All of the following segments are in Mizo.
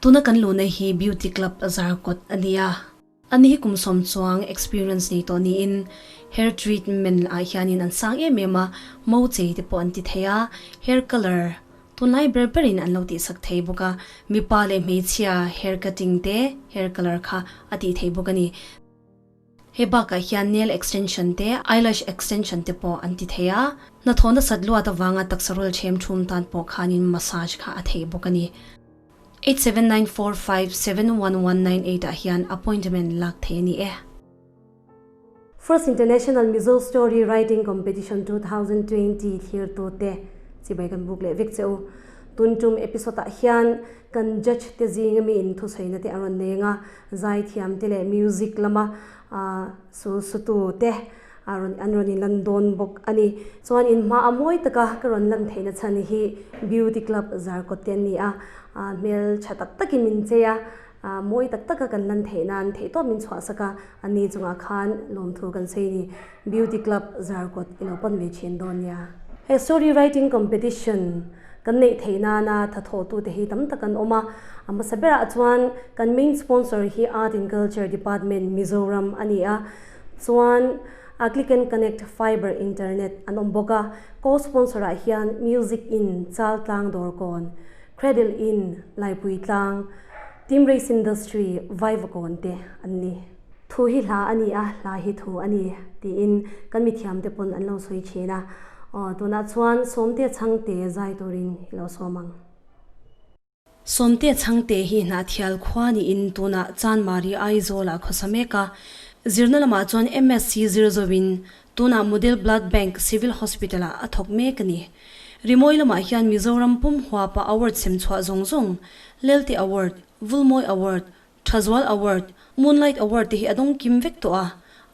Tuna kan luhna hi Beauty Club Zarkawt a ni a. Ani hi kum sawm chuang experience nei tawh niin hair treatment ah hianin an sang em em a, mo chei te pawh an ti thei a, hair colour tunlai ber berin an lo tihsak thei bawk a, mipa leh hmeichhia hair cutting te hair colour kha a tih thei bawk a ni. He bakah hian nail extension te eyelash extension te pawh an ti thei a, hnathawh nasat luat avanga taksa rul ṭhem ṭhum tan pawh khanin massage kha a theih bawk a ni. 8794571198 ah hian appointment lak thei a ni e. First International Mizo Story Writing Competition 2020 thlirtute chibai kan buk leh vek che u. Tun tum episode ah hian kan judge te zinga mi in thusawiina te a rawn nei anga zaithiam te leh music lama sul sutu te a rawn an rawn inlan dawn bawk a ni. Chuan in hma a mawi taka ka rawn lan theihna chhan hi Beauty Club Zarkawt te an ni a, hmel tha tak takin min chei a, mawi tak taka kan lan theih nan theihtawp min chhuahsak a, a ni chungah khan lawmthu kan sawi a ni. Beauty Club Zarkawt i lo pan ve thin dawn nia. He story writing competition kan neih theih nana thathawhtute hi tam tak an awm a, a hmasa berah chuan kan main sponsor hi Art and Culture Department Mizoram a ni a, Chuan a Click and Connect Fiber Internet an awm bawk a, co-sponsor ah hian Music Inn Chaltlang Dawrkawn, Cradle Inn Laipui Tlang, Team Race Industry Vaivakawn te an ni. Thu hi hla a ni a, hla hi thu a ni tiin kan mithiam te pawn an lo sawi thin a, aw tunah chuan Sawmte Chhangte zai turin i lo sawm ang. Sawmte Chhangte hi Hnahthial khua niin tunah Chanmari Aizawlah khawsa mek a. Zirna lamah chuan MSc zir zoin tunah Model Blood Bank Civil Hospital-ah a thawk mek a ni. Rimawi lamah hian Mizoram pum huapa award sem chhuah zawng zawng, Lelte Award, Vulmawi Award, Thazual Award, Moonlight Award te hi a dawng kim vek tawh a,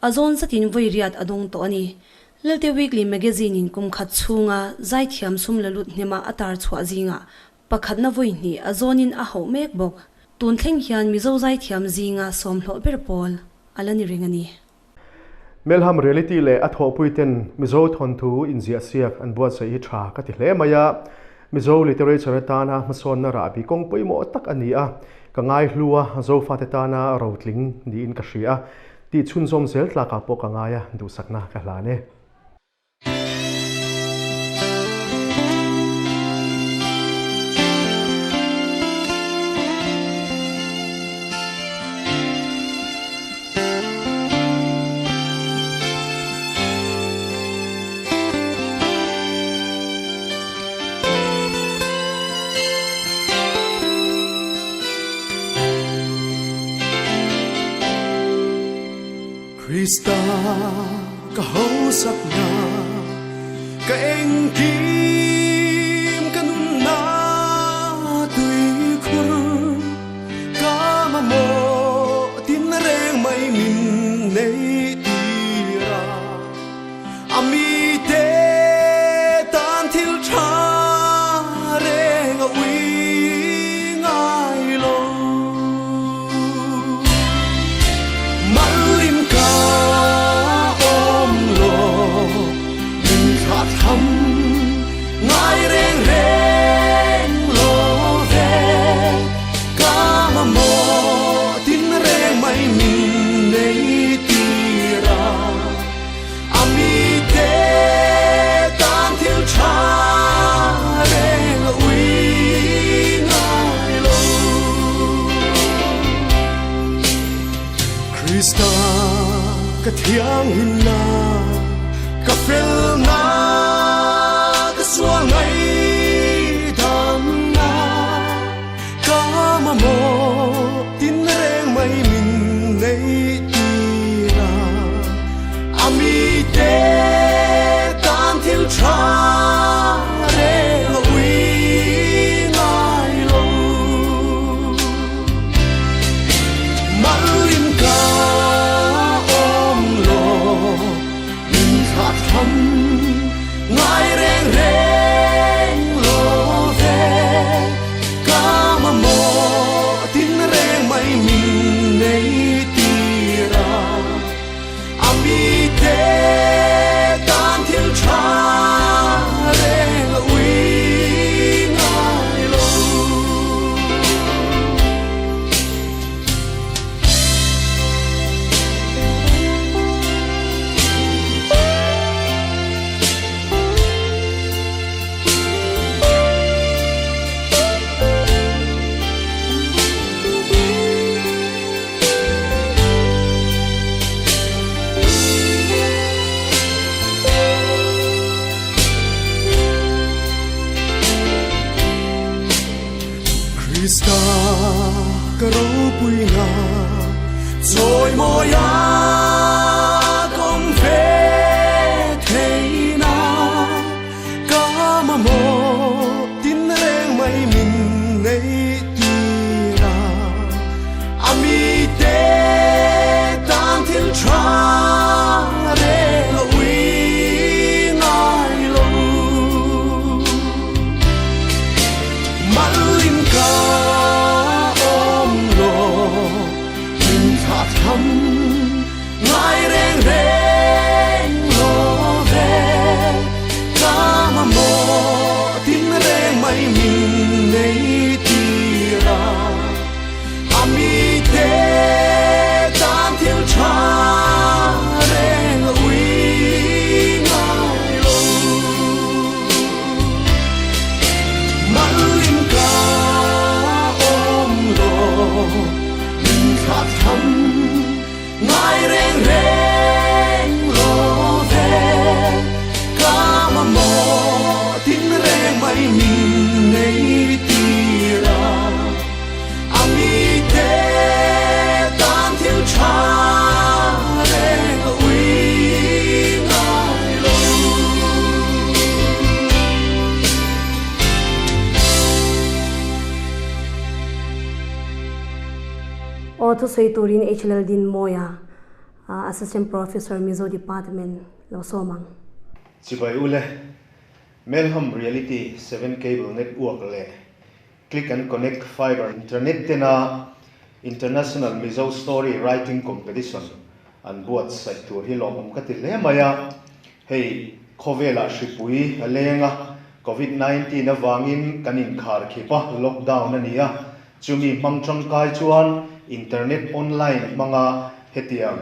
a zawn zatin vawi riat a dawng tawh a ni. Lelte Weekly Magazine-in kum khat chhunga zaithiam sum la lut hnema a tar chhuah zingah Pakhatna vawi hnih a zawnin a hauh mek bawk. Tun thleng hian Mizo zaithiam zinga sawm hlawh ber pawl a la ni reng a ni. Melham Reality leh a thawhpuiten Mizo thawnthu inziah siak an buatsaih hi tha ka ti hle mai a. Mizo literature atana hmasawnna rahbi kawng pawimawh tak a ni a, ka ngaihlu a, Zofate tana rotling niin ka hria a, tih chhunzawm zel tlakah pawh ka ngai a, duhsakna ka hlan e. Krista ka hausakna ka engkim ka nunna tuikhur ka mamawh tin reng mai min nei tir a a mite tan thil tha reng a ui ngai lo. Mallim ka awm lo, min thlah tham ngai reng reng lo ve. Ka mamawh tin reng mai min nei tir a, a mite tan thil tha reng a ui ngai lo. Krista ka thianghlimna, ka felna, ka sual ngaihdamna, ka mamawh tin reng mai min nei tir a, a mite tan thil tha reng a ui ngai lo. Malin ka awm lo, min thlah tham. Chawi mawi a kawm ve theihna ka mamawh tin reng mai min nei tir a, a mite tan thil tha reng a ui ngai lo. Malin ka awm lo, min thlah tham ngai reng reng lo ve. Ka mamawh tin reng mai min nei tir a, a mite tan thil tha reng a ui ngai lo. Malin ka awm lo, min thlah tham ngai reng reng lo ve. Ka mamawh tin reng mai min nei tir a, a mite tan thil tha reng a ui ngai lo. Aw thusawi turin HLL Dinmawia, Assistant Professor, Mizo Department lo sawm ang. Chibai ule, Melham Reality 7 Cable Network leh Click and Connect Fiber Internet tena International Mizo Story Writing Competition an buatsaih tur hi lawmawm ka ti hle mai a. Hei khawvelah hripui a leng a, Covid 19 avangin kan inkhar khip a, lockdown a ni a. Chumi hmang tangkai chuan internet online hmanga hetiang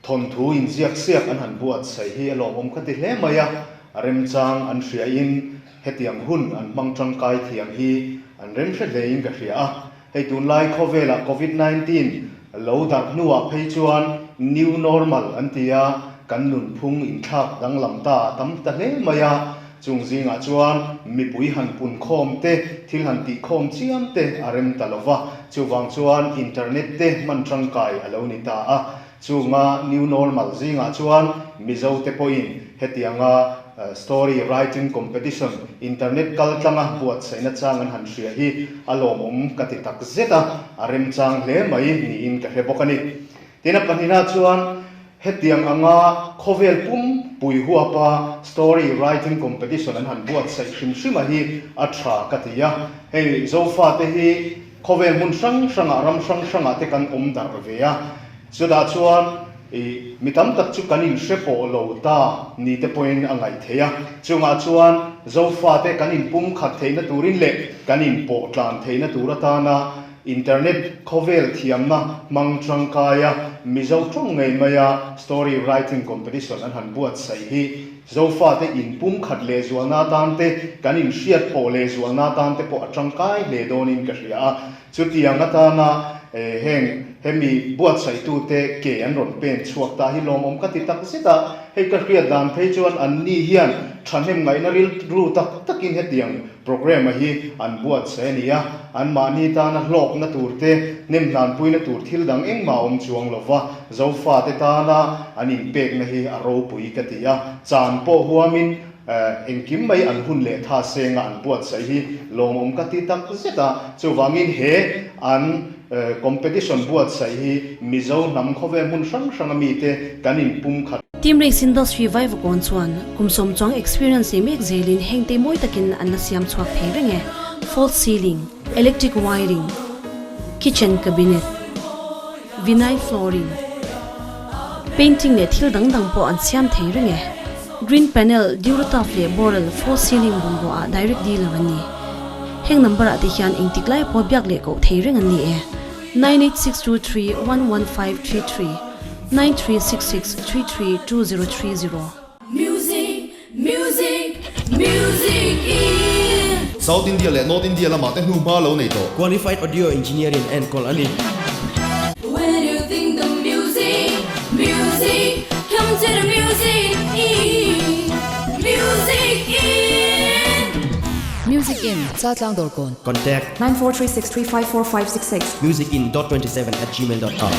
Thawnthu inziak siak an han buatsaih hi a lawmawm ka ti hle mai a, a remchang an hriain hetiang hun an hmang tangkai thiam hi an remhre hlein ka hria a. Hei tunlai khawvelah Covid 19 lo darh hnuah phei chuan new normal an ti a, kan nunphung inthlak danglam ta a tam ta hle mai a, Chung zingah chuan mipui han pun khawm te, thil han tih khawm chiam te a rem ta lo va, chuvang chuan internet te hman tangkai a lo ni ta a. Chunga new normal zingah chuan Mizo te pawhin hetianga story writing competition internet kal tlanga buatsaihna chang an han hria hi a lawmawm ka ti tak zet a, a remchang hle mai niin ka hre bawk a ni. Tin a pahnihna chuan Hetiang anga khawvel pum pui huapa story writing competition an han buatsaih hrim hrim a hi a tha ka ti a. Hei Zofate hi khawvel hmun hrang hrangah ram hrang hrangah te kan awm darh ve a. Chutah chuan i mi tam tak chu kan inhre pawh lo ta ni te pawhin a ngaih theih a. Chungah chuan Zofate kan inpumkhat theihna turin leh kan inpawh tlan theihna tur atana Internet khawvel thiamna hmang tangkaia Mizo tawng ngei maia story writing competition an han buatsaih hi Zofate inpumkhat lehzualna atan te, kan inhriat pawh lehzualna atan te pawh a tangkai hle dawnin ka hria a. Chutiang atana heng hemi buatsaihtute ke an rawn pen chhuak ta hi lawmawm ka ti tak zet a. Hei ka hriat dan phei chuan anni hian thahnem ngaihna rilru tak takin hetiang Programme hi an buatsaih a ni a, anmahni tana hlawkna tur te, hnemhlanpuina tur thil dang engmah a awm chuang lo va, Zofate tana an inpekna hi a ropui ka ti a, chan pawh huamin engkim mai an hun leh tha senga an buatsaih hi lawmawm ka ti tak zet a, chuvangin he an competition buatsaih hi Mizo hnam khawvel hmun hrang hranga mite kan inpumkhat. Team Race Industry Vaivakawn chuan kum sawm chuang experience nei mek zelin heng te mawi takin an la siam chhuak thei reng e, false ceiling, electric wiring, kitchen cabinet, vinyl flooring, painting leh thil dang dang pawh an siam thei reng e. Green panel, Durotuf leh Boral false ceiling bungrua ah direct dealer an ni. Heng number ah te hian engtik lai pawh biak leh koh thei reng an ni e. 98623 11533 9366 332030. Music, music, music in. South India leh North India lamah te hnuhma lo nei tawh. Qualified Audio Engineer in enkawl a ni. When you think the music, music, come to the music in, music in. Music Inn, Chaltlang Dawrkawn. Contact. 9436354566. Musicinn.27 at gmail dot com.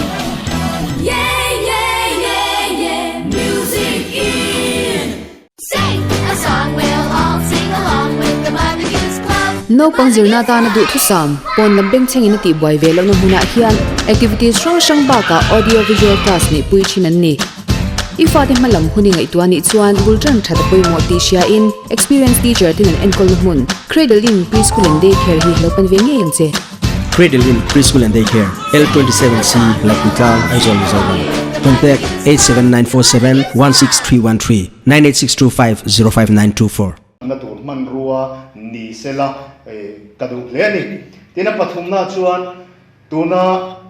Yeah yeah yeah yeah Music Inn. Sing a song we'll all sing along with the Mother Goose Club. Naupang zirna atana duhthusam, pawn lam bengchhengin a tihbuai ve lohna hmunah hian activities hrang hrang bakah audio visual class neihpui thin an ni. I fate hma lam hun i ngaihtuah nih chuan bul tan that a pawimawh tih hriain experienced teacher ten an enkawlna hmun Cradle Inn Preschool and Day Care hi lo pan ve ngei ang che. Cradle Inn Preschool and Day Care, L27C, Lapuitlang, Aizawl, Mizoram. Contact 87947 16313 98625 05924. Na tur hmanrua ni sela ka duh hle a ni. Tin a pathumna chuan tuna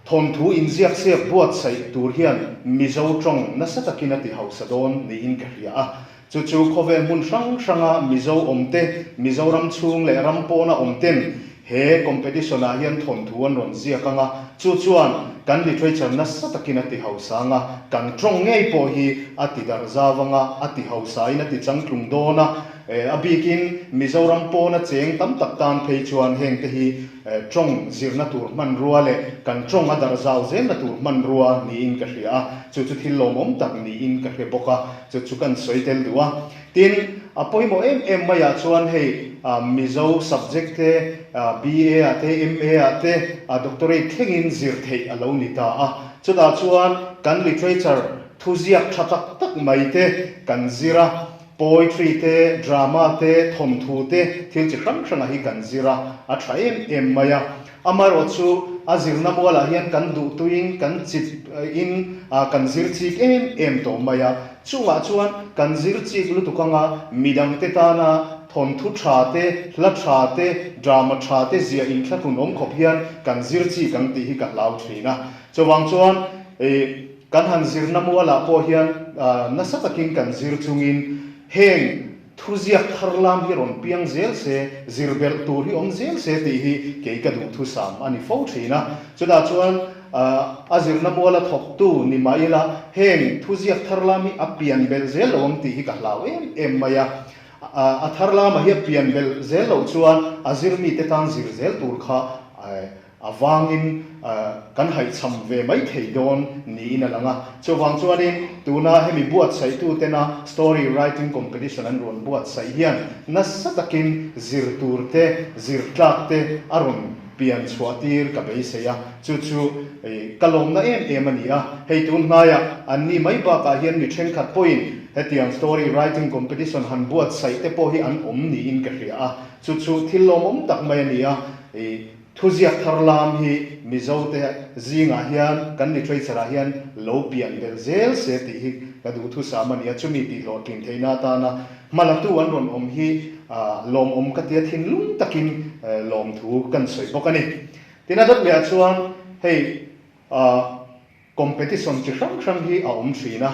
Thawnthu inziakziak buatsaih tur hian Mizo tawng nasa takin a ti hausa dawn niin ka hria a. Chu chu khawvel hmun hrang hranga Mizo awmte, Mizoram chhung leh ram pawna awmten he competition ah hian thawnthu an rawn ziak ang a, chu chuan kan literature nasa takin a ti hausa ang a, kan tawng ngei pawh hi a ti darh zau ang a, a ti hausain a ti changtlung dawn a. A bikin Mizoram pawna cheng tam tak tan phei chuan hengte hi Tawng zirna tur hmanrua leh kan tawng a darh zau zelna tur hmanrua niin ka hria a, chu chu thil lawmawm tak niin ka hre bawk a, chu chu kan sawi tel duh a. Tin, a pawimawh em em maiah chuan hei Mizo subject te BA ah te, MA ah te, doctorate thlengin zir theih a lo ni ta a. Chutah chuan kan literature thuziak tha tak tak mai te kan zir a, Poetry te, drama te, thawmthu te, thil chi hrang hranga hi kan zir a, a tha em em mai a. Amaherawh chu a zirna mualah hian kan duhtuiin kan chip in kan zir chik em em tawh mai a. Chungah chuan kan zir chik lutuk anga midangte tana thawnthu tha te, hla tha te, drama tha te ziah inthlahlun awm khawp hian kan zir chik ang tih hi ka hlau thin a. Chuvang chuan ih. Kan han zirna mualah pawh hian nasa takin kan zir chungin heng thuziak thar lam hi rawn piang zel se, zir belh tur hi awm zel se tih hi kei ka duhthusam a ni fo thin a. Chutah chuan a zirna muala thawktu ni mah ila heng thuziak thar lam hi a pian belh zel lo ang tih hi ka hlau em em mai a. A thar lamah hi a pian belh zel loh chuan a zirmite tan zir zel tur kha A vangin kan haihchham ve mai thei dawn niin a lang a. Chuvang chuanin tuna hemi buatsaihtu tena story writing competition an rawn buatsaih hian nasa takin zir tur te, zir tlak te a rawn pian chhuah tir ka beisei a. Chu chu ka lawmna em em a ni a. Hei tun hnaiah an ni mai bakah hian mi thenkhat pawhin hetiang story writing competition han buatsaih te pawh hi an awm niin ka hria a. Chu chu thil lawmawm tak mai a ni a. Thuziak thar lam hi Mizote zingah hian kan literature-ah hian lo pian belh zel se tih hi ka duhthusam a ni a, chumi tih hlawhtlin theihna atana hmalatu an rawn awm hi lawmawm ka tia thinlung takin lawmthu kan sawi bawk a ni. Tin a dawt lehah chuan hei Competition chi hrang hrang hi a awm thin a,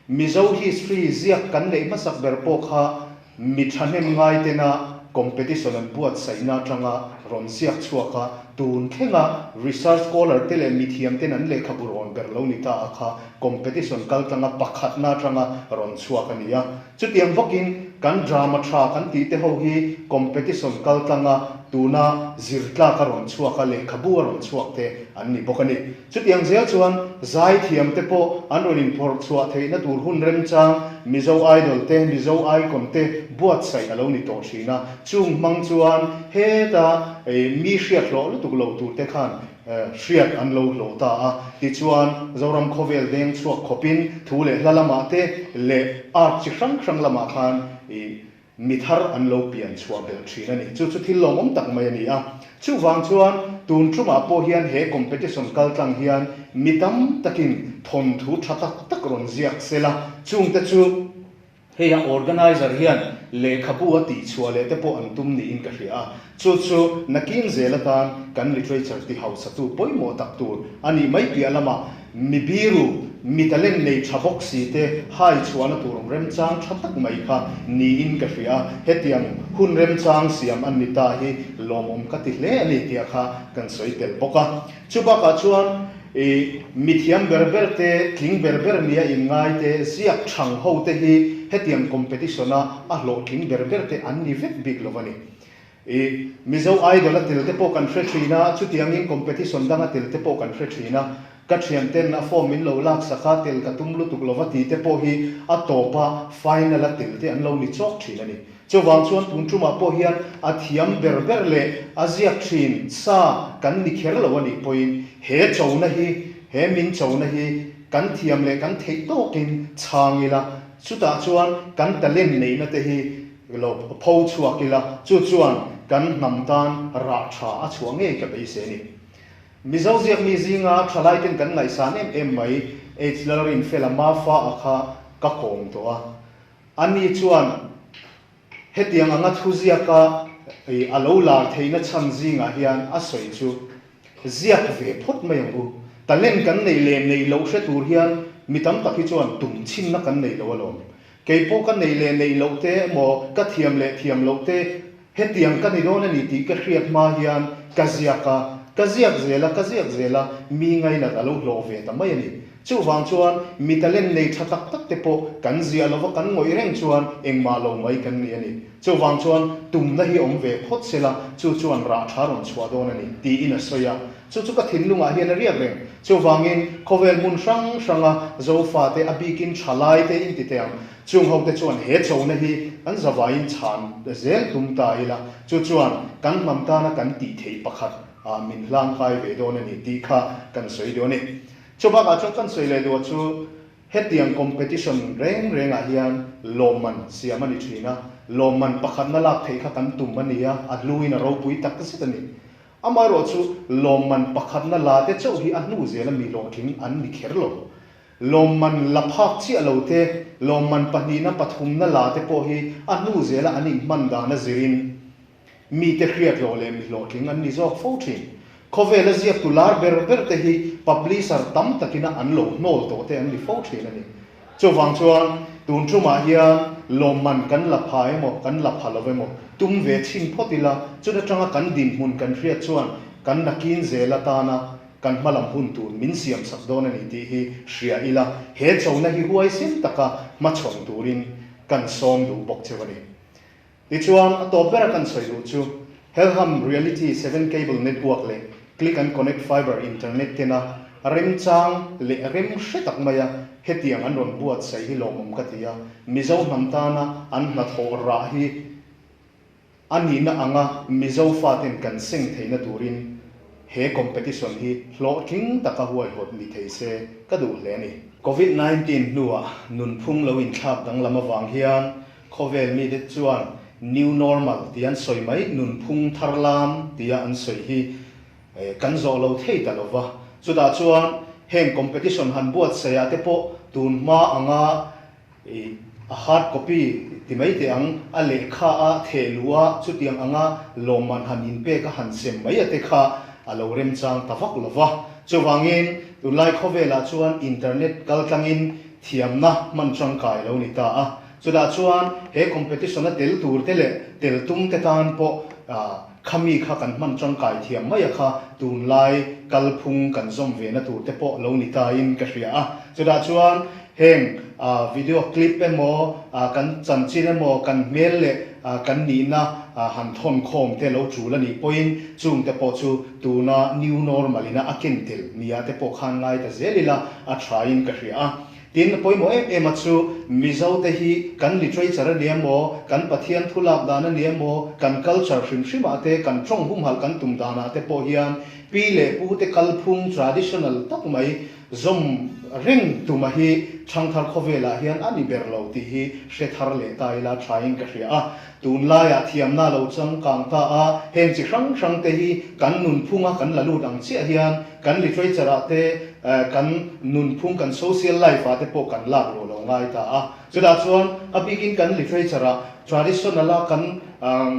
Mizo history ziak kan neih hmasak ber pawh kha mi thahnem ngai tena competition an buatsaihna atanga rawn ziak chhuak a, tun thlenga research scholar te leh mithiam ten an lehkhabu rawn ber lo ni ta a kha competition kaltlanga pakhatna atanga rawn chhuak a ni a. Chutiang bawkin kan drama tha kan tih te ho hi competition kaltlanga tuna zirtlak a rawn chhuak a, lehkhabu a rawn chhuak te an ni bawk a ni. Chutiang zel chuan zaithiam te pawh an rawn inphawrh chhuah theihna tur hun remchang Mizo Idol te, Mizo Icon te buatsaih a lo ni tawh thin a. Chung hmang chuan heta mi hriat hlawh lutuk lo tur te khan hriat an lo hlawh ta a. Tichuan Zoram khawvel deng chhuak khawpin thu leh hla lamah te leh art chi hrang hrang lamah khan Mi thar an lo pian chhuah belh thin a ni. Chu chu thil lawmawm tak mai a ni a. Chuvang chuan tun tumah pawh hian he competition kaltlang hian mi tam takin thawnthu tha tak tak rawn ziak se la, chungte chu hei a organizer hian lehkhabu a tihchhuah leh te pawh an tum niin ka hria a. Chu chu nakin zel atan kan literature ti hausatu pawimawh tak tur a nih mai piah lamah mi biru, mi talent nei tha bawk si te hai chhuahna tur remchang tha tak mai kha niin ka hria a, hetiang hun remchang siam an ni ta hi lawmawm ka ti hle a ni tia kha kan sawi tel bawk a. Chu bakah chuan i mithiam ber ber te, tling ber ber nia inngai te, ziak thang ho te hi hetiang competition-a a hlawhtling ber ber te an ni vek bik lo a ni. I Mizo Idol a tel te pawh kan hre thin a, chutiangin competition danga tel te pawh kan hre thin a. Ka thianten a form min lo laksak a, tel ka tum lutuk lova ti te pawh hi a tawpa final a tel te an lo ni chawk thin a ni. Chuvang chuan tun tumah pawh hian a thiam ber ber leh a ziak thin sa kan ni kher lo a nih pawhin he chona hi, he min chona hi kan thiam leh kan theih tawkin chhang ila, chutah chuan kan talent neihna te hi lo pho chhuak ila, chu chuan kan hnam tan rah tha a chhuah ngei ka beisei a ni. Mizo ziakmi zinga thalaiten kan ngaihsan em em mai H Lalrinfela Mafa a kha ka kawm tawh a. Ani chuan hetiang anga thuziaka a lo lar theihna chhan zingah hian a sawi chu ziak ve phawt mai ang u. Talent kan neih leh neih loh hre tur hian mi tam tak hi chuan tum chhinna kan nei lo alawm. Kei pawh ka neih leh neih loh te emaw ka thiam leh thiam loh te hetiang ka ni dawn a ni tih ka hriat hma hian ka ziak a, ka ziak zel a, ka ziak zel a, mi ngainat a lo hlawh ve ta mai a ni. Chuvang chuan mi talent nei tha tak tak te pawh kan ziah lova kan ngawih reng chuan engmah lo mai kan ni a ni. Chuvang chuan tumna hi awm ve phawt sela chu chuan rah tha rawn chhuah dawn a ni tiin a sawi a. Chu chu ka thinlungah hian a riak reng. Chuvangin khawvel hmun hrang hranga Zofate a bikin thalai te inti teh ang. Chung hote chuan he chona hi kan zavaiin chhan zel tum ta ila, chu chuan kan hnam tana kan tih theih pakhat min hlangkai ve dawn a ni tih kha kan sawi duh a ni. Chu bakah chuan kan sawi leh duh chu hetiang competition reng rengah hian lawmman siam a ni thin a, lawmman pakhatna lak theih kha kan tum a ni a, a hluin a ropui tak zet a ni. Amaherawhchu lawmman pakhatna la te chauh hi a hnu zela mi hlawhtling an ni kher lo. Lawmman la phak chiah lo te, lawmman pahnihna pathumna la te pawh hi a hnu zela an inhman dan a zirin mite hriat hlawh leh mi hlawhtling an ni zawk fo thin. Khawvela ziaktu lar ber ber te hi publisher tam takina an lo hnawl tawh te an ni fo thin a ni. Chuvang chuan tun tumah hian lawmman kan la pha emaw kan la pha lo emaw tum ve chhin phawt ila, chut atanga kan dinhmun kan hriat chuan kan nakin zel atana kan hmalam hun tur min siam sak dawn a ni tih hi hria ila, he chona hi huaisen taka hmachhawn turin kan sawm duh bawk cheu a ni. Tichuan, a tawp bera kan sawi duh chu Helham Reality 7 Cable Network leh Click and Connect Fiber Internet tena remchang leh rem hre tak maia hetiang an rawn buatsaih hi lawmawm ka ti a, Mizo hnam tana an hnathawh rah hi a nihna anga Mizo faten kan seng theihna turin he competition hi hlawhtling taka huaihawt ni thei se ka duh hle a ni. Covid 19 hnuah nunphung lo inthlak danglam avang hian Khawvel mite chuan new normal tia an sawi mai, nunphung thar lam tia an sawi hi kan zawh lo thei ta lo va. Chutah chuan heng competition han buatsaih ah te pawh tun hma anga a hard copy ti mai teh ang, a lehkha a theh luh a, chutiang anga lawmman han inpek a han sem mai a te kha a lo remchang ta vak lo va. Chuvangin tunlai khawvelah chuan internet kaltlangin thiamna hman tangkai lo ni ta a. Chutah chuan he competition a tel tur te leh tel tum te tan pawh khami kha kan hman tangkai thiam mai a kha tunlai kalphung kan zawm ve na tur te pawh lo ni ta in ka hria a. Chutah chuan heng video clip emaw kan chanchin emaw kan hmel leh kan nihna han thawn khawm te lo tul a nih pawhin chung te pawh chu tuna new normal ina a ken tel nia te pawh khan ngai ta zel ila a tha in ka hria a. Tin, a pawimawh em em a chu Mizo te hi kan literature a ni emaw, kan Pathian thu lak dan a ni emaw, kan culture hrim hrim ah te, kan tawng humhalh kan tum dan ah te pawh hian pi leh pu te kalphung traditional tak mai zawm reng tuma hi thangthar khawvel ah hian a ni ber lo tih hi hre thar leh ta ila tha in ka hria a. Tunlaiah thiamna lo changkang ta a, heng chi hrang hrang te hi kan nunphunga kan la lut ang chiah hian kan literature ah te, kan nunphung, kan social life ah te pawh kan lak luh lo ngai ta a. Chutah chuan a bikin kan literature ah traditional a kan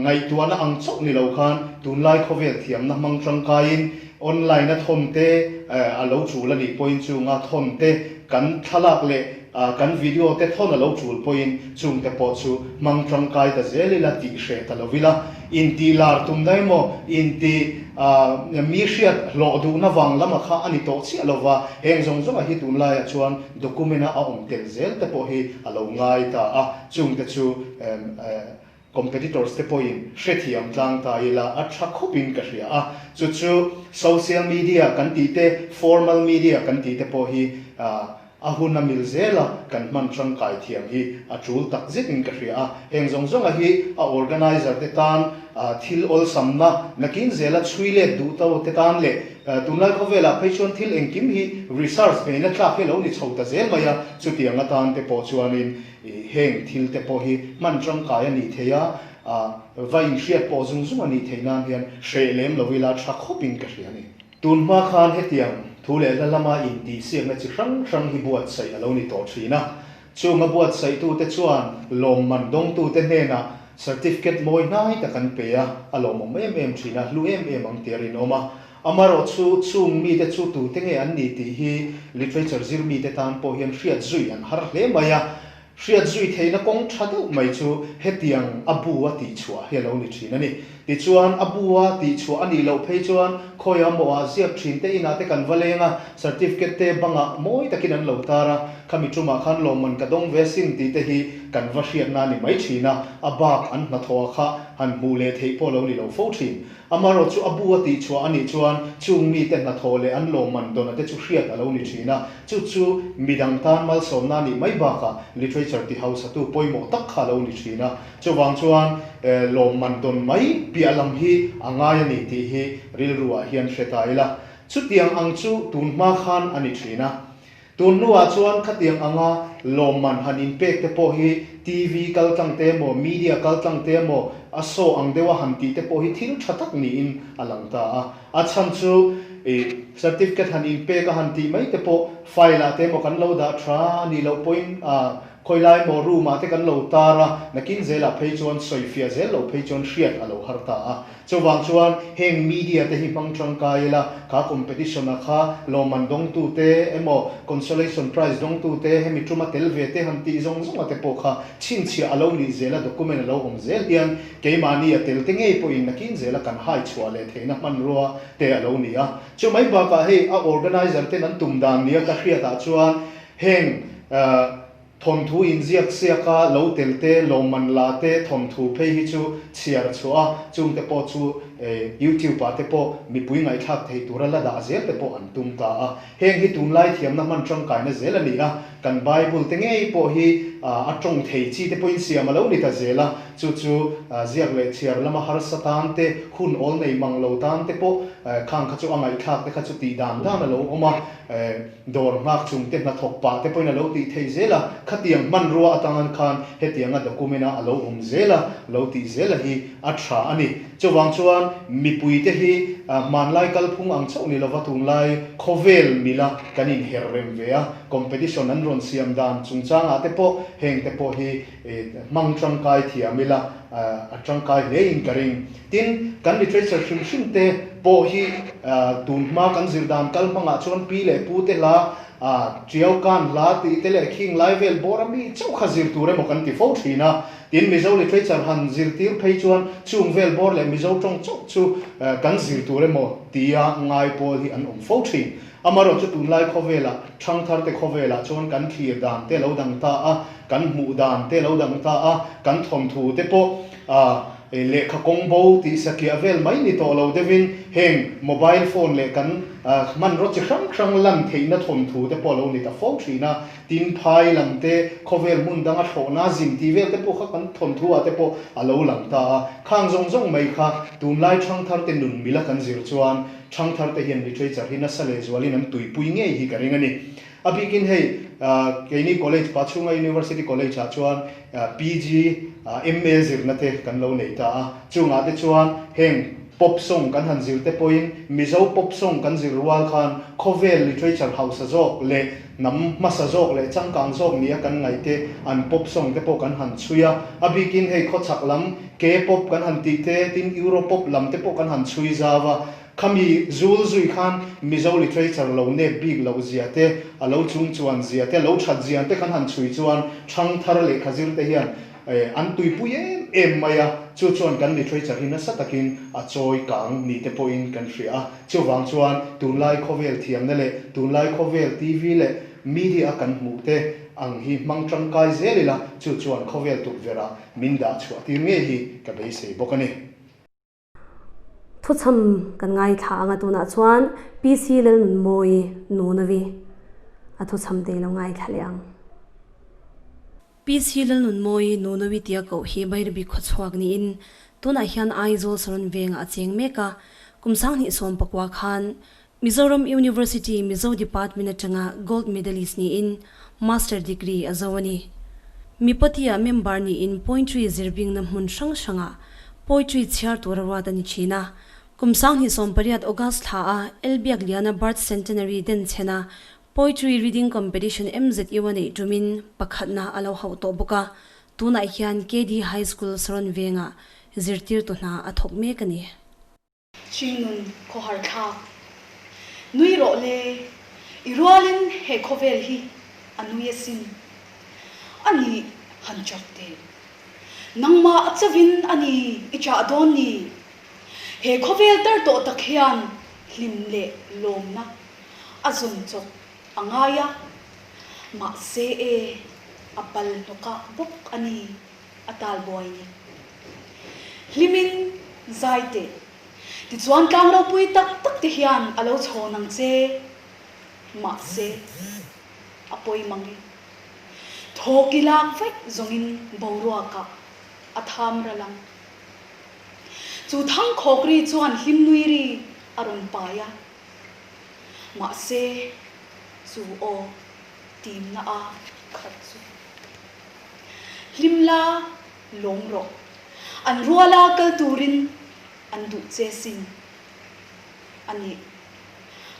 ngaihtuahna ang chauh ni lo khan tunlai khawvel thiamna hmang tangkaiin online a thawn te a lo tul a nih pawhin chunga thawn te kan thlalak leh Kan video te thawn a lo tul pawhin chung te pawh chu hmang tangkai ta zel ila tih hreh ta lo ila. Intih lar tumna emaw, intih mi hriat hlawh duhna vang lama kha a ni tawh chiah lo va, heng zawng zawnga hi tunlaiah chuan document a a awm tel zel te pawh hi a lo ngai ta a, chung te chu. Competitors te pawhin hrethiam tlang ta ila a tha khawpin ka hria a, chu chu social media kan tih te, formal media kan tih te pawh hi a hun a mil zel a, kan hman tangkai thiam hi a tul tak zetin ka hria a. Heng zawng zawnga hi a organizer te tan thil awlsamna nakin zela chhui let duh to te tan leh tunlai khawvelah phei chuan thil engkim hi research beihna tlak hi a lo ni chho ta zel mai a, chutiang atan te pawh chuanin Heng thil te pawh hi hman tangkai a nih theih a, va inhriat pawh zung zung a nih theih nan hian hreh lem lo ila tha khawpin ka hria a ni. Tun hma khan hetiang thu leh hla lama intihsiakna chi hrang hrang hi buatsaih a lo ni tawh thin a. Chung a buatsaihtute chuan lawmman dawngtute hnenah certificate mawi hnai tak an pe a, a lawmawm em em thin a, hlu em em ang tih a rinawm a. Amaherawhchu, chung mite chu tute nge an ni tih hi literature zir mite tan pawh hian hriat zui an har hle mai a. Hriat zui theihna kawng tha deuh mai chu hetiang a bu a tihchhuah hi a lo ni thin a ni. Tichuan, a bu a tihchhuah a nih loh phei chuan khawiah mawhah ziak thin te inah te kan va leng a, certificate te bangah mawi takin an lo tar a, khami tumah khan lawmman ka dawng ve sin tih te hi kan va hriatna a ni mai thin a, a bak an hnathawh kha han hmuh leh theih pawh a lo ni lo fo thin. Amaherawh chu a bu a tihchhuah a nih chuan chung mite hnathawh leh an lawmman dawna te chu hriat a lo ni thin a, chu chu midang tan malsawmna a nih mai bakah literature ti hausatu pawimawh tak kha a lo ni thin a. Chuvang chuan lawmman dawn mai piah lam hi a ngai a ni tih hi rilruah hian hre ta ila. Chutiang ang chu tun hma khan a ni thin a. Tun hnuah chuan khatiang anga lawmman han inpek te pawh hi TV kal tlang te emaw, media kal tlang te emaw, a saw ang deuha han tih te pawh hi thil tha tak niin a lang ta a. A chhan chu i certificate han inpek a han tih mai te pawh file ah te emaw kan lo dah tha a nih loh pawhin Khawilai maw room ah te kan lo tar a, nakin zelah phei chuan sawifiah zel loh phei chuan hriat a lo har ta a. Chuvang chuan heng media te hi hmang tangkai ila, kha competition ah kha lawmman dawngtu te emaw consolation prize dawngtu te hemi tuma tel ve te han tih zawng zawng a te pawh kha chhinchhiah a lo nih zel a, document a lo awm zel hian keimahni a tel te ngei pawhin nakin zela kan hai chhuah leh theihna hmanrua te a lo ni a. Chumai bakah hei a organizer ten an tum dan nia ka hriat ah chuan Heng thawnthu inziak siaka lo tel te, lawmman la te thawnthu phei hi chu chhiar chhuah a, chungte pawh chu YouTube ah te pawh mipui ngaihthlak thei tura la dah zel te pawh an tum ta a. Heng hi tunlai thiamna hman tangkaina zel a ni a, kan Bible te ngei pawh hi a tawng thei chi te pawhin siam a lo ni ta zel a, chu chu ziak leh chhiar lama harsa tan te, hun awl nei mang lo tan te pawh khang kha chu a ngaihthlak te kha chu tih dan dan a lo awm a. Dawr nghak chung te hnathawk pah te pawhin a lo tih theih zel a, khatiang hmanrua atang khan hetianga document a a lo awm zel a, lo tih zel a hi a tha a ni. Chuvang chuan mipui te hi hmanlai kalphung ang chauh ni lova tunlai khawvel mila kan inher rem ve a, competition an rawn siam dan chungchangah te pawh heng te pawh hi hmang tangkai thiam ila a tangkai hle in ka ring. Tin, kan literature hrim hrim te pawh hi tun hma kan zir dan kal hmangah chuan pi leh pu te hla, Tiau kan hla tih te leh khing lai vel bawr a mi chauh kha zir tur emaw kan ti fo thin a. Tin, Mizo literature han zirtir phei chuan chung vel bawr leh Mizo tawng chauh chu kan zir tur emaw tia ngai pawl hi an awm fo thin. Amaherawhchu tunlai khawvelah, thangtharte khawvelah chuan kan thlir dan te lo dang ta a, kan hmuh dan te lo dang ta a, kan thawnthu te pawh lehkha kawng bo tih satliah vel mai ni tawh lo deuhin heng mobile phone leh kan hmanraw chi hrang hrang lan theihna thawnthu te pawh a lo ni ta fo thin a. Tin, phai lam te, khawvel hmun danga thlawhna zin tih vel te pawh kha kan thawnthu ah te pawh a lo lang ta a. Khang zawng zawng mai kha tunlai thangtharte nun mila kan zir chuan Thangthar te hian literature hi nasa leh zualin an tuipui ngei hi ka ring a ni. A bikin hei keini college Pachhunga University College ah chuan PG, MA zirna te kan lo nei ta a, chungah te chuan heng pop song kan han zir te pawhin Mizo pop song kan zir rual khan khawvel literature hausa zawk leh hnam hmasa zawk leh changkang zawk nia kan ngaih te an pop song te pawh kan han chhui a. A bikin hei khawchhak lam K-pop kan han tih te, tin Europop lam te pawh kan han chhui zau a. Khami zul zui khan Mizo literature lo nep bik loh zia te, a lo chung chuan zia te, lo that zian te kan han chhui chuan thangthar lehkha zir te hian an tuipui em em mai a. Chu chuan kan literature hi nasa takin a chawi kang ni te pawhin kan hria a. Chuvang chuan tunlai khawvel thiamna leh tunlai khawvel TV leh media a kan hmuh te ang hi hmang tangkai zel ila, chu chuan khawvel tukverh-ah min dah chhuah tir ngei hi ka beisei bawk a ni. Thuchham kan ngaithla anga tunah chuan PC Lalnunmawii Nunavi a thuchham te ilo ngaithla leh ang. PC Lalnunmawii Nunavi tia koh hi Bairabi khawchhuak niin tunah hian Aizawl Saron vengah a cheng mek a, kum 2019 khan Mizoram University Mizo Department atanga Gold Medalist niin Master Degree a zo a ni. Mipatia member niin Poetry zirbingna hmun hrang hrangah Poetry chhiar tura ruat a ni thin a. Kum 2018 August thla a Elbiakliana Birth Centenary denchhena Poetry Reading Competition MZU a neih tumin pakhatna a lo hauh tawh bawk a, tunah hian KD High School Saron vengah zirtirtu hna a thawk mek a ni. Hringnun khawhar thlak. Nui rawh le, i rualin he khawvel hi a nui asin. A nih han chak teh. Nangmah a chavin a ni i chah dawn ni. He khawvel tar tawh tak hian hlim leh lawmna a zawn chawp a ngai a, mahse e, a pal hnawkah bawk a ni a tal buai ni. Hlimin zai teh. Tichuan tlang ropui tak tak te hian a lo chhawn ang che. Mahse, a pawi mang e. Thawk i lak vaih zawngin boruakah a tham ral ang. Chu thangkhawk ri chuan hlim nui ri a rawn pai a. Mahse, chu aw timna a khat chu. Hlim la lawm rawh. An ruala kal turin an duh che sin a nih.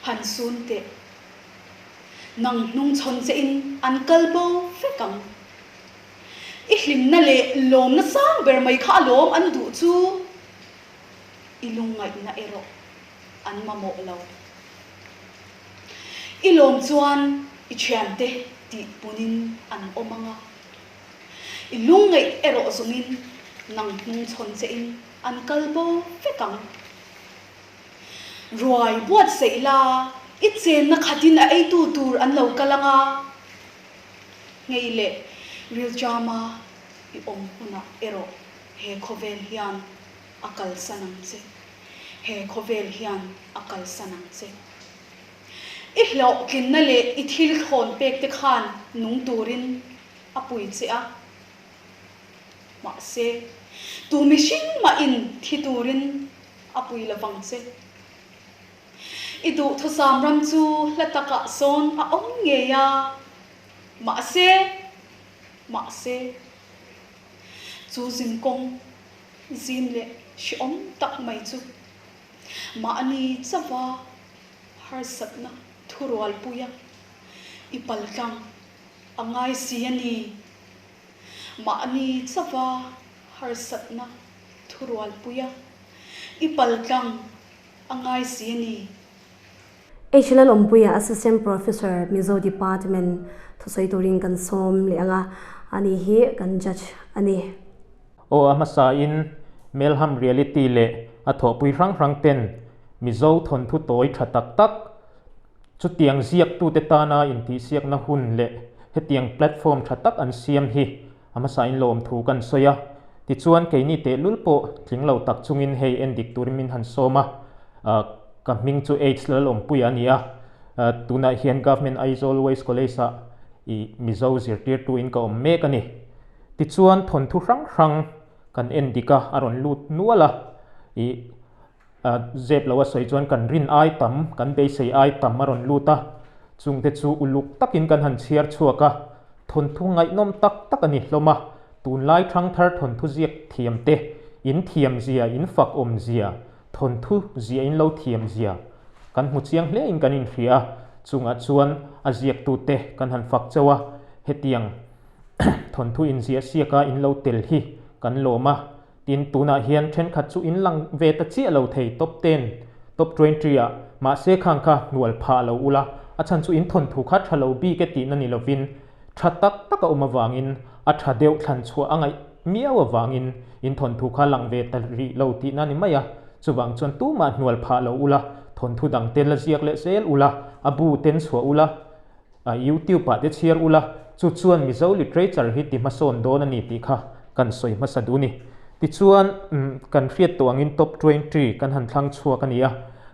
Han sun teh. Nang hnung chhawn che in an kal bo vek ang. I hlimna leh lawmna sang ber mai kha a lawm an duh chu i lungngaihna erawh an mamawh lo. I lawm chuan i thiante tih punin an awm ang a. I lungngaih erawh zawngin nang hnung chhawn che in an kal bo vek ang. Ruai buatsaih la, i chenna khatin a eitu tur an lo kal ang a. Ngei leh rilṭama i awm hunah erawh he khawvel hian a kalsan ang che. He khawvel hian a kalsan ang che. I hlawhtlinna leh i thil thlawn pek te khan nung turin a pui che a. Mahse, tu mihring mahin thi turin a pui lovang che. I duhthusam ram chu hla takah sawn a awm ngei a. Mahse, mahse, chu zinkawng zim leh hrehawm tak mai chu mahni chauha harsatna thurualpuia i paltlang a ngai si a ni. Mahni chauha harsatna thurualpuia i paltlang a ngai si a ni. H Lalawmpuia Assistant Professor Mizo Department thusawi turin kan sawm leh ang a, ani hi kan judge a ni. Aw a hmasain Melham Reality leh a thawhpui hrang hrang ten Mizo thawnthu tawi tha tak tak chutiang ziaktute tana intihsiakna hun leh hetiang platform tha tak an siam hi a hmasain lawmthu kan sawi a. Tichuan keini tehlul pawh tling lo tak chungin hei en dik turin min han sawm a, ka hming chu H Lalawmpuia a ni a, tunah hian Government Aizawl West College-ah i Mizo zirtirtuin ka awm mek a ni. Tichuan thawnthu hrang hrang kan en dik a, a rawn lut nual a, i zep lo a sawi chuan kan rin ai tam, kan beisei ai tam a rawn lut a, chungte chu uluk takin kan han chhiar chhuak a, thawnthu ngaihnawm tak tak a ni hlawm a, tunlai thangthar thawnthu ziak thiam te, in thiam zia, in fak awm zia, thawnthu zia in lo thiam zia kan hmu chiang hle in kan inhria a, chungah chuan a ziaktute kan han fak chauh a, hetiang thawnthu inziah siaka in lo tel hi kan lawm a, tin tunah hian thenkhat chu in lang ve ta chiah lo thei top ten, top 20 ah, mahse khang kha hnual phah lo ula, a chhan chu in thawnthu kha tha lo bik e tihna ni lovin tha tak tak a awm avangin a tha deuh thlan chhuah a ngaih miau avangin in thawnthu kha lang ve ta rih lo tihna a ni mai a. Chuvang chuan tumah hnual phah lo ula, thawnthu dang te la ziak leh zel ula, a bu ten chhuah ula, YouTube ah te chhiar ula, chu chuan Mizo literature hi ti hmasawn dawn a ni tih kha kan sawi hmasa duh ni. Tichuan, kan hriat tawh angin top 20 kan han thlang chhuak a ni a,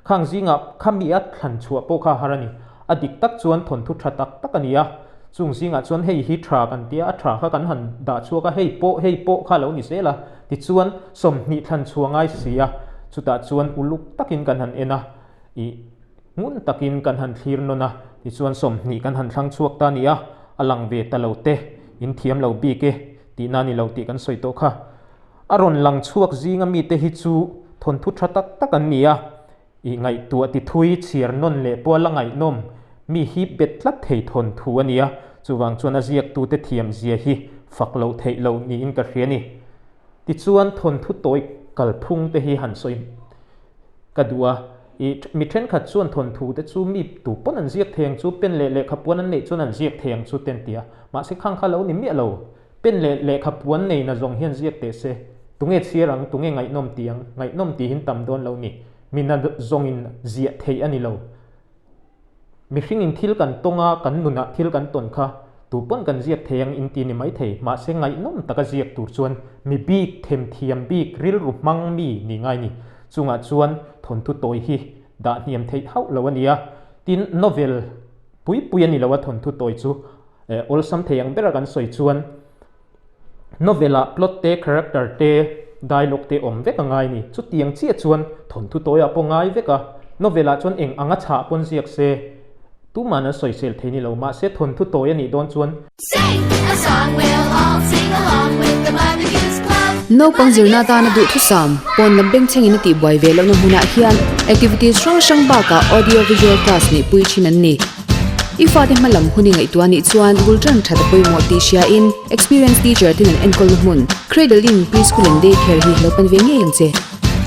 khang zingah khami a thlan chhuah pawh kha a har a ni. A dik tak chuan thawnthu tha tak tak a ni a, chung zingah chuan hei hi tha kan tia, a tha kha kan han dah chhuak a, hei pawh hei pawh kha lo ni zel a, tichuan 20 thlan chhuah ngai si a, chutah chuan uluk takin kan han en a, ih ngun takin kan han thlir nawn a, tichuan 20 kan han thlang chhuak ta a ni a, a lang ve ta lo te, in thiam lo bik e tihna a ni lo tih kan sawi tawh kha. A rawn lang chhuak zinga mite hi chu thawnthu tha tak tak an ni a, I ngaihtuah ti thui chhiar nawn leh pawh a la ngaihnawm, mi hi bet tlat thei thawn thu a nia, chuvang chuan a ziaktute thiam zia hi fak loh theih loh niin ka hria ni. Tichuan thawnthu tawi kalphung te hi han sawi ka duh a, i mi thenkhat chuan thawnthu te chu mi tu pawn an ziak thei ang chu, pen leh lehkha puan an neih chuan an ziak thei ang chu te an ti a, mahse khang kha lo ni miah lo. Pen leh lehkha puan nei na zawng hian ziak teh se, tunge chhiar ang, tunge ngaihnawm ti ang, ngaihnawm tihin tam dawn lo ni, mi na zawngin ziah theih a ni lo. Mihringin thil kan tawng a, kan nunah thil kan tawn kha tu pawn kan ziak thei ang in ti ni mai thei, mahse ngaihnawm taka ziak tur chuan mi bik, themthiam bik, rilru hmang mi ni ngai ni. Chungah chuan thawnthu tawi hi dah hniam theih hauh lo a ni a, tin novel pui pui a ni lo a thawnthu tawi chu. Awlsam thei ang bera kan sawi chuan novel ah plot te, character te, dialogue te awm vek a ngai ni. Chutiang chiah chuan thawnthu tawiah pawh ngai vek a, novel ah chuan eng anga chhah pawn ziak se tuman an sawisel thei ni lo. Mahse thawnthu tawi a nih dawn chuan. Naupang zirna atana duhthusam, pawn lam bengchhengin a tihbuai ve lohna hmunah hian activities hrang hrang bakah audio visual class neihpui thin an ni. I fate hma lam hun i ngaihtuah nih chuan bul tan that a pawimawh tih hriain experienced teacher ten an enkawlna hmun Cradle Inn Preschool and Day Care hi lo pan ve ngei ang che.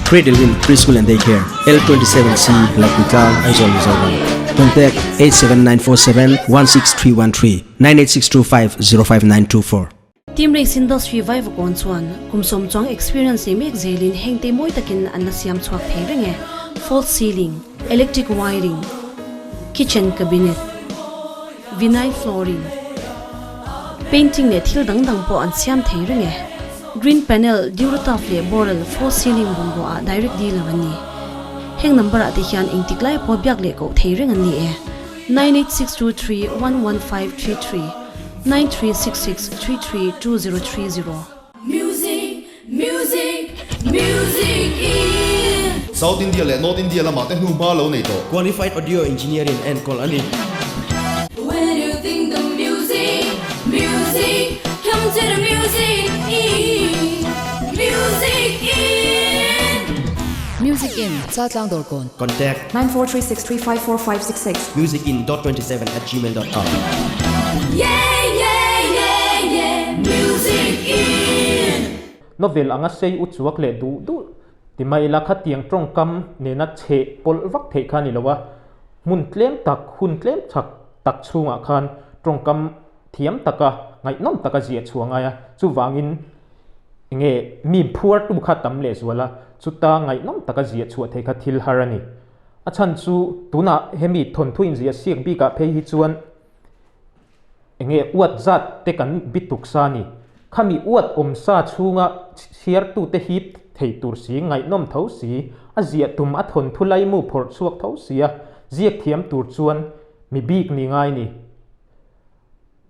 Cradle Inn Preschool and Day Care, L27C, Lapuitlang, Aizawl, Mizoram. Contact 87947 16313 98625 05924. Team Race Industry Vaivakawn chuan kum sawm chuang experience nei mek zelin heng te mawi takin an la siam chhuak thei reng e, false ceiling, electric wiring, kitchen cabinet, vinyl flooring, painting leh thil dang dang pawh an siam thei reng e. Green panel, Durotuf leh Boral false ceiling bungrua ah direct dealer an ni. Heng number ah te hian engtik lai pawh biak leh koh thei reng an ni e. 98623 11533 9366 33 2030. Music, music, music in. South India leh North India lamah te hnuhma lo nei tawh. Qualified Audio Engineer in enkawl a ni. When you think the music, music, come to the music in, music in. Music in, Chaltlang Dawrkawn. Contact. 9436354566. Musicin dot 27 at gmail dot com. Yeah, yeah, yeah, yeah, music in. Novel anga sei u chuak leh duh duh ti mai ila khatiang tawngkam nena chheh pawlh vak theih kha a ni lo a, hmun tlem tak, hun tlem chak tak chhungah khan tawngkam thiam taka ngaihnawm taka ziah chhuah ngai a, chuvangin enge mi phuartu kha tam lehzual a, chuta ngaihnawm taka ziah chhuah thei kha thil har a ni. A chhan chu tunah hemi thawnthu inziah siak bikah phei hi chuan enge uat zat te kan bi tuk sa a ni. Khami uat awm sa chhunga chhiartute hip thei tur si, ngaihnawm tho si, a ziah tum a thawnthu laimu phawrh chhuak tho si a, ziak thiam tur chuan mi bik ni ngai ni.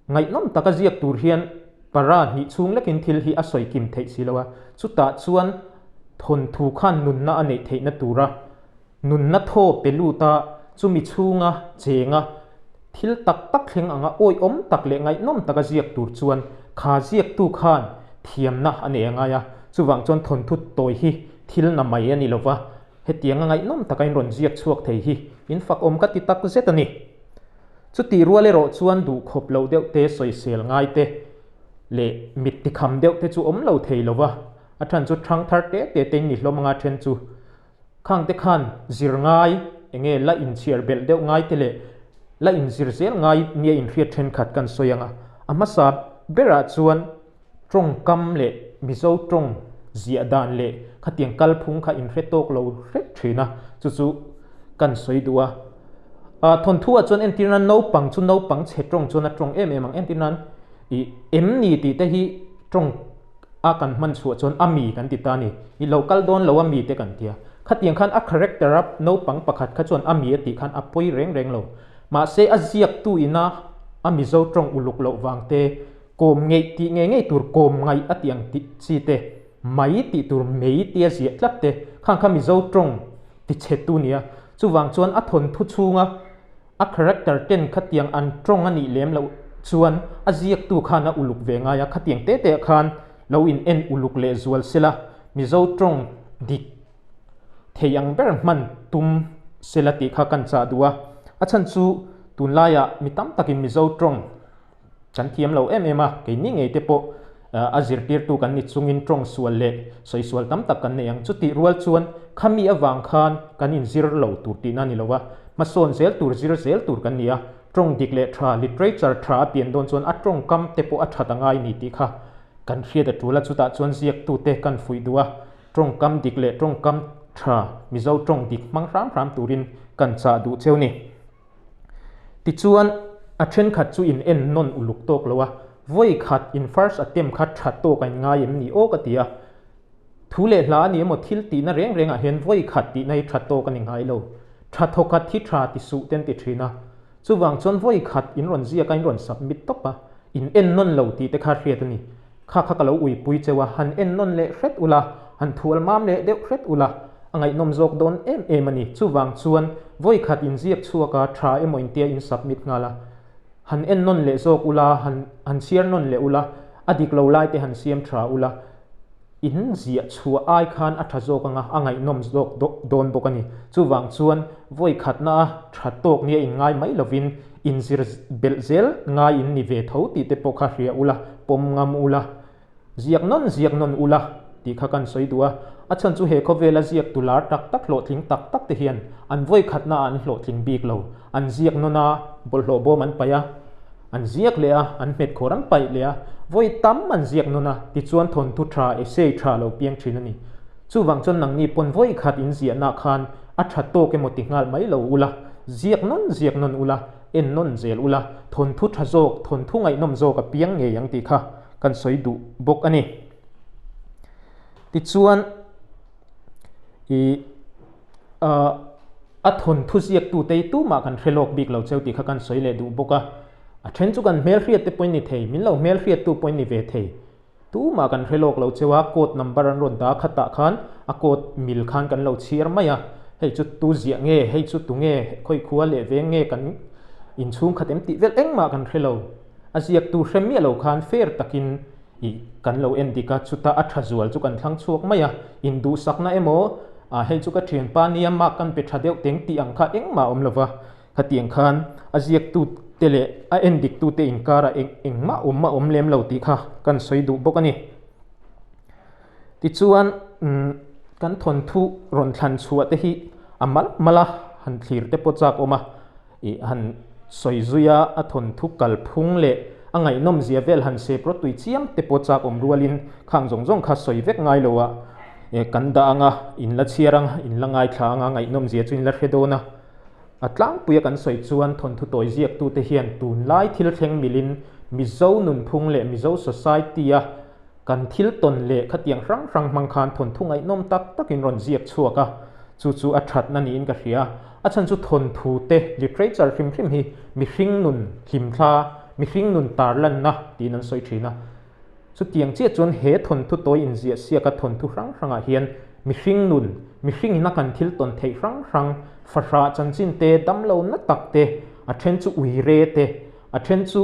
Ngaihnawm taka ziak tur hian para hnih chhung lekin thil hi a sawi kim theih si lo a, chutah chuan thawnthu khan nunna a neih theihna tura nunna thaw pe lut a, chumi chhunga chenga thil tak tak thleng anga awihawm tak leh ngaihnawm taka ziak tur chuan kha ziaktu khan thiamna a nei a ngai a, chuvang chuan thawnthu tawi hi thil na mai a ni lo va, hetianga ngaihnawm taka in rawn ziak chhuak thei hi in fakawm ka ti tak zet a ni. Chutih rual erawh chuan duh khawp loh deuh te, sawisel ngai te leh mit tikham deuh te chu awm lo thei lo va, a then chu thang thar te te te in ni hlawm anga then chu khang te khan zir ngai enge la inchhiar belh deuh ngai te leh la inzir zel ngai nia inhriat thenkhat kan sawi anga a hmasa berah chuan tawngkam leh. Mizo tawng ziah dan leh khatiang kalphung kha in hre tawk lo hret thin a, chu chu kan sawi duh a. Ah thawnthu ah chuan entir nan naupang chu naupang chhe tawng chuan a tawng em em ang, entir nan ih em ni tih te hi tawng a kan hman chhuah chuan a mi kan ti ta a ni, i lo kal dawn lo a mi te kan tia. Khatiang khan a character a naupang pakhat kha chuan a mi a tih khan a pawi reng reng lo. Mahse a ziaktu ina a Mizo tawng uluk loh vang te, kawm ngeih tih ngei ngei tur kawm ngaih a tih ang tih chi te, mai tih tur mei tia ziah tlat te khang kha Mizo tawng ti chhe tu nia. Chuvang chuan a thawnthu chhunga a character ten khatiang an tawng a nih lem loh chuan a ziaktu khan a uluk ve ngai a, khatiang te te ah khan lo in en uluk leh zual sela Mizo tawng dik thei ang ber hman tum sela tih kha kan chah duh a. A chhan chu tunlaiah mi tam takin Mizo tawng Kan thiam lo em em a, keini ngei te pawh a zirtirtu kan ni chungin tawng sual leh sawi sual tam tak kan nei ang. Chutih rual chuan khami avang khan kan inzir lo tur tihna a ni lo a, hmasawn zel tur zir zel tur kan ni a, tawng dik leh tha, literature tha a pian dawn chuan a tawngkam te pawh a that a ngai ni tih kha kan hriat a tul a, chutah chuan ziaktute kan fuih duh a, tawngkam dik leh tawngkam tha, Mizo tawng dik hmang hram hram turin kan chah duh cheu ni. Tichuan, a thenkhat chu in en nawn uluk tawk lo a, vawi khat in first attempt kha tha tawk a in ngai em ni aw ka ti a. Thu leh hla a ni emaw thil tihna reng rengah hian vawi khat tihna hi tha tawk a ni ngai lo. Tha thawkhat hi tha ti suh ten ti thin a. Chuvang chuan vawi khat in rawn ziak a in rawn submit tawp a, in en nawn lo tih te kha hriat a ni. Kha kha ka lo uipui cheu a, han en nawn leh hret ula, han thual mam leh deuh hret ula, a ngaihnawm zawk dawn em em a ni. Chuvang chuan vawi khat inziak chhuak a, tha emaw intia in submit nghal a, han en nawn leh zawk ula, han han chhiar nawn leh ula, a dik lo lai te han siam tha ula, in ziah chhuah ai khan a tha zawk anga a ngaihnawm zawk dawn bawk a ni. Chuvang chuan vawi khatna a tha tawk nia inngai mai lovin inzir belh zel ngai in ni ve tho tih te pawh kha hria ula, pawm ngam ula, ziak nawn ziak nawn ula tih kha kan sawi duh a. A chhan chu he khawvela ziak tu lar tak tak hlawhtling tak tak te hian an vawi khatna ah an hlawhtling bik lo. An ziak nawn a, bawlhhlawh bawm an paih a, an ziak leh a, an hmet khawr an paih leh a, vawi tam an ziak nawn a, tichuan thawnthu tha, essay tha lo piang thin a ni. Chuvang chuan nangni pawn vawi khat in ziahna khan a tha tawk emaw ti nghal mai lo ula, ziak nawn ziak nawn ula, en nawn zel ula, thawnthu tha zawk, thawnthu ngaihnawm zawk a piang ngei ang tih kha kan sawi duh bawk a ni. Tichuan, ih a thawnthu ziaktute hi tumah kan hre lawk bik lo cheu tih kha kan sawi leh duh bawk a. A then chu kan hmelhriat te pawhin ni thei, min lo hmelhriattu pawhin ni ve thei. Tumah kan hre lawk lo cheu a, code number an rawn dah khatah khan a code mil khan kan lo chhiar mai a, hei chu tu ziah nge, hei chu tu nge, khawi khua leh veng nge kan inchhung khat em tih vel engmah kan hre lo. A ziaktu hre miah lo khan fair takin ih kan lo en dik a, chuta a tha zual chu kan thlang chhuak mai a, induhsakna emaw ah hei chu ka thianpa nia mark kan pe tha deuh teng tih ang kha engmah a awm lo va, Khatiang khan a ziaktute leh a endiktute inkarah eng engmah awm a awm lem lo tih kha kan sawi duh bawk a ni. Tichuan kan thawnthu rawn thlan chhuah te hi a mal mal a, han thlir te pawh chak awm a, ih han sawi zui a, a thawnthu kalphung leh a ngaihnawm zia vel han sep rawtui chiam te pawh chak awm rualin khang zawng zawng kha sawi vek ngai lo a, kan dah ang a, in la chhiar ang a, in la ngaithla ang a, ngaihnawm zia chu in la hre dawn a. A tlangpuia kan sawi chuan thawnthu tawi ziaktute hian tunlai thil thleng milin Mizo nunphung leh Mizo society-a kan thil tawn leh khatiang hrang hrang hmang khan thawnthu ngaihnawm tak takin rawn ziak chhuak a, chu chu a thatna niin ka hria. A chhan chu thawnthu te, literature hrim hrim hi mihring nun hlimthla, mihring nun tarlanna tiin an sawi thin a. Chutiang chiah chuan he thawnthu tawi inziah siaka thawnthu hrang hrangah hian mihring nun, mihring ina kan thil tawn theih hrang hrang, fahrah chanchin te, damlo na tak te, a then chu uire te, a then chu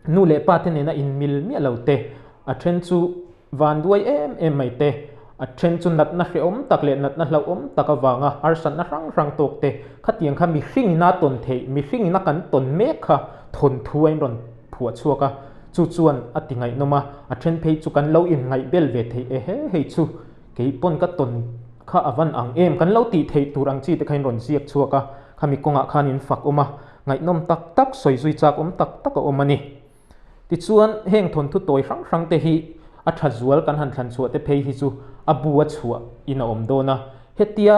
nu leh pa te nena inmil miah lo te, a then chu vanduai em em mai te, a then chu natna hrehawm tak leh natna hlauhawm tak avanga harsatna hrang hrang tawk te, khatiang kha mihring ina tawn theih, mihring ina kan tawn mek kha thawnthu a inrawn phuah chhuak a, chu chuan a ti ngaihnawm a, a then phei chu kan lo inngaih bel ve thei e he hei chu kei pawn ka tawn kha a van ang em kan lo tih theih tur ang chi te kha in rawn ziak chhuak a, khami kawngah khan in fak awm a, ngaihnawm tak tak sawi zui chak awm tak tak a awm a ni. Tichuan heng thawnthu tawi hrang hrang te hi A tha zual kan han thlan chhuah te phei hi chu a bu a chhuah in a awm dawn a. Hetia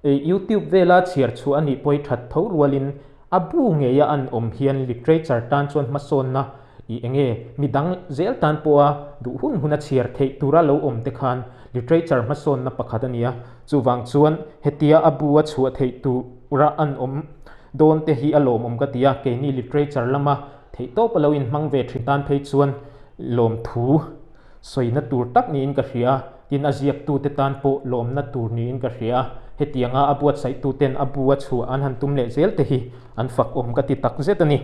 YouTube vela chhiar chhuah a nih pawi that tho rualin a bu ngeia an awm hian literature tan chuan hmasawnna i enge midang zel tan pawha duh hun huna chhiar theih tura lo awm te khan literature hmasawnna pakhat a ni a. Chuvang chuan hetia a bu a chhuah theih tura an awm dawn te hi a lawmawm ka ti a, keini literature lama theihtawp a lo inhmang ve thin tan phei chuan lawmthu sawina tur tak niin ka hria a, tin a ziaktute tan pawh lawmna tur niin ka hria a, hetianga a buatsaihtute'n a bu a chhuah an han tum leh zel te hi an fakawm ka ti tak zet a ni.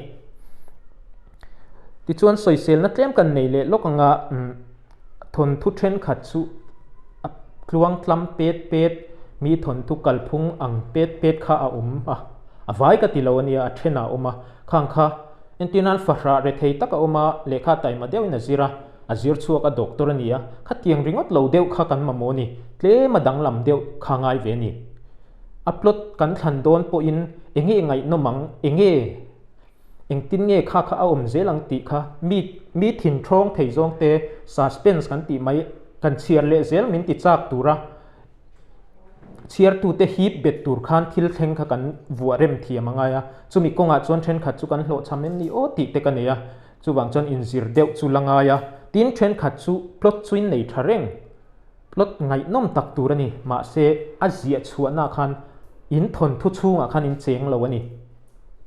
Tichuan sawiselna tlem kan nei leh lawk anga thawnthu thenkhat chu a tluang tlam pet pet, mi thawnthu kalphung ang pet pet kha a awm a, a vai ka ti lo a nia, a then a awm a, khang kha entir nan fahrah rethei tak a awm a, lehkha taima deuhin a zir a, a zir chhuak a doctor a ni a, khatiang ringawt lo deuh kha kan mamawh a ni, tlem a danglam deuh kha ngai ve a ni. A plot kan thlan dawn pawhin enge ngaihnawm ang, enge engtin nge kha kha a awm zel ang tih kha mi mi thin thawng thei zawng te suspense kan tih mai kan chhiar leh zel min ti chak tura chhiartute hip bet tur khan thil thleng kha kan vuah rem thiam a ngai a, chumi kawngah chuan thenkhat chu kan hlawhchham em ni aw tih te ka nei a, chuvang chuan inzir deuh chu la ngai a, tin thenkhat chu plot chu in nei tha reng, plot ngaihnawm tak tur a ni, mahse a ziah chhuahna khan in thawnthu chhungah khan in cheng lo a ni.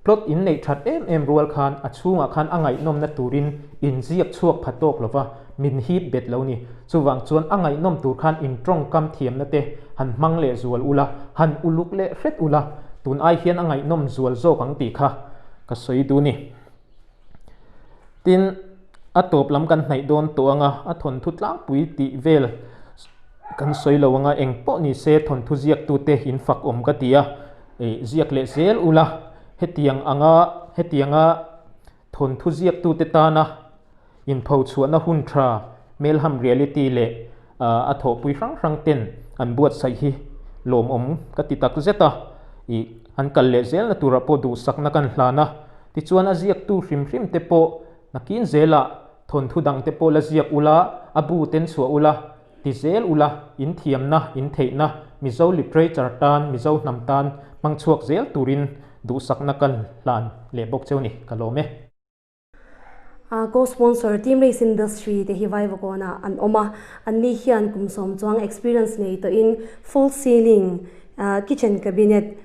Plot in neih that em em rual khan a chhungah khan a ngaihnawmna turin in ziak chhuak pha tawk lova min hip bet lo ni. Chuvang chuan a ngaihnawm tur khan in tawngkam thiamna te han hmang leh zual ula, han uluk leh hret ula, tun ai hian a ngaihnawm zual zawk ang tih kha ka sawi duh ni. Tin, a tawp lam kan hnaih dawn tawh anga a thawnthu tlangpui tih vel kan sawi lo anga eng pawh ni se thawnthu ziaktute in fak awm ka ti a. Ziak leh zel ula, hetiang anga hetianga thawnthu ziaktute tana inpho chhuahna hun tha Melham Reality leh a thawhpui hrang hrang ten an buatsaih hi lawmawm ka ti tak zet a, ih an kal leh zelna turah pawh duhsakna kan hlan a, tichuan a ziaktu hrim hrim te pawh nakin zelah thawnthu dangte pawh la ziak ula, a bu ten chhuah ula, Ti zel ula, in thiamna, in theihna, Mizo literature tan, Mizo hnam tan hmang chhuak zel turin duhsakna ka hlan leh bawk cheu ni, ka lawm e. Co-sponsor Team Race Industry te hi Vaivakawnah an awm a, anni hian kum sawm chuang experience nei tawhin false ceiling, kitchen cabinet,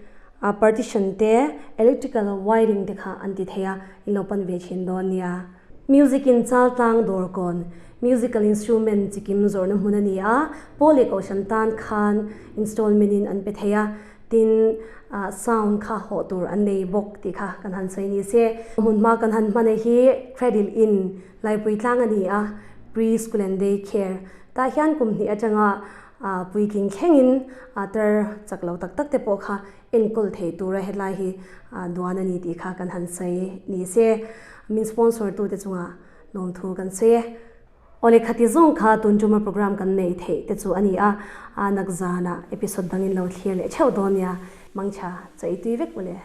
partition te, electrical wiring te kha an ti thei a, in lo pan ve thin dawn nia. Music in Chaltlang Dawrkawn Musical instrument chikim zawrhna hmun a ni a, Paul leh Kohhran tan khan installment in an pe thei a, tin sound kha hawh tur an nei bawk tih kha kan han sawi ni se. Hmun hma kan han hman hi Cradle Inn Laipui tlang a ni a, Pre School and Day Care tah hian kum hnih atanga puitling thlengin tar chak lo tak tak te pawh kha enkawl thei tura hetlai hi duan a ni tih kha kan han sawi ni se. Min sponsor tute chungah Lawmthu kan sawi e. Awle khati zawng kha tun tuma program kan nei theih te chu a ni a, a nak zanah episode dangin lo thlir leh theuh dawn nia, mangtha chaw ei tui vek ule.